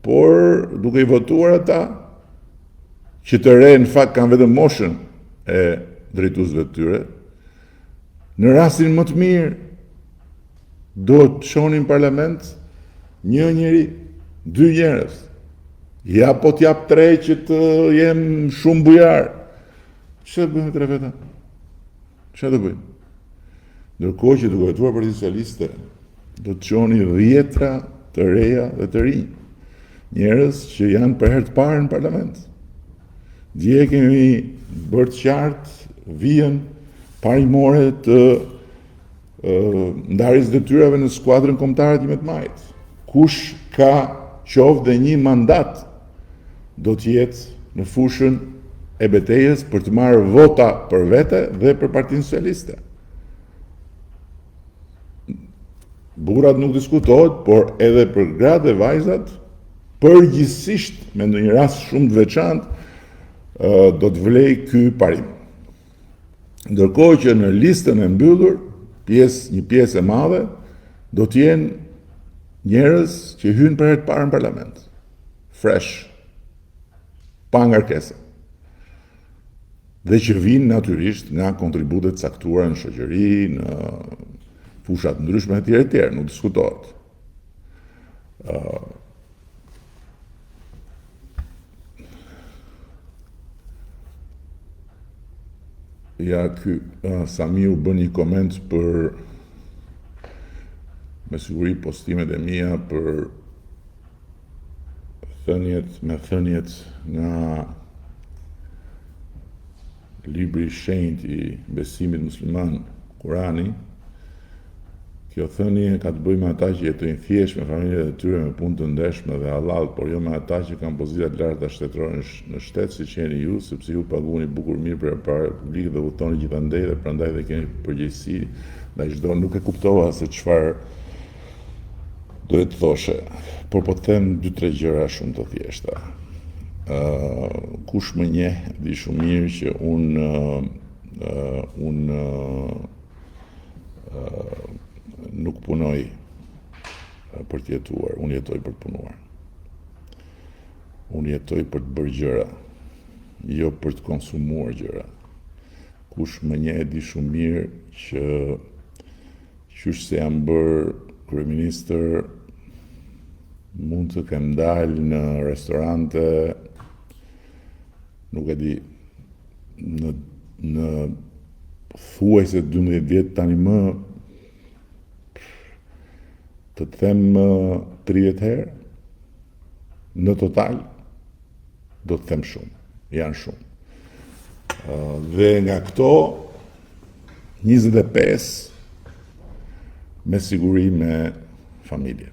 Por duke i votuar ata, që të re në fakt kanë vetëm moshën e drejtuesve të tyre, në rastin më të mirë do të çoni në parlament një njeri, dy njerëz. Ja po t'jap tre që të jem shumë bujar. Ç'të bëjmë me tre veta? Çfarë do bëjmë? Ndërkohë që duke votuar Partinë Socialiste, do të çoni dhjetra të reja dhe të rinj, njerëz që janë për herë të parë në parlament. Dje kemi bërë të qartë vijën parimore të ndarjes detyrave në skuadrën kombëtare të 11 majit. Kush ka qoftë dhe një mandat do të jetë në fushën e betejës për të marrë vota për vete dhe për Partinë Socialiste. Burrat nuk diskutohet, por edhe për gratë dhe vajzat, përgjithësisht me ndonjë rast shumë të veçantë, do të vlejë ky parim. Ndërkohë që në listën e mbyllur, pjesë, një pjesë e madhe, do të jenë njerëz që hyjnë për herë të parë në parlament. Fresh. Pa ngarkesa. Dhe që vijnë natyrisht nga kontribute të caktuara në shoqëri, në fusha të ndryshme etj etj, nuk diskutohet. Uh, Ja ky uh, Samiu bën një koment për me siguri postimet e mia për thëniet me thëniet nga libri i shenjtë i besimit musliman, Kurani, kjo thënie ka të bëjë me ata që jetojnë thjesht me familjet e tyre me punë të ndershme dhe hallall, por jo me ata që kanë pozita të larta shtetërore në shtet siç jeni ju, sepse ju paguheni bukur mirë prej parave publike dhe udhëtoni gjithandej dhe prandaj dhe keni përgjegjësi ndaj çdo nuk e kuptova se çfarë Doje të thoshe, por po të them dy tre gjëra shumë të thjeshta. Ë uh, kush më njeh di shumë mirë që unë uh, unë uh, nuk punoj për të jetuar, unë jetoj për të punuar. Unë jetoj për të bërë gjëra, jo për të konsumuar gjëra. Kush më njeh di shumë mirë që Qysh se jam bërë kryeministër, mund të kem dalë në restorante, nuk e di, në, në thuajse 12 vjet tani më të të them 30 herë në total do të them shumë, janë shumë. Dhe nga këto 25 me siguri me familjen.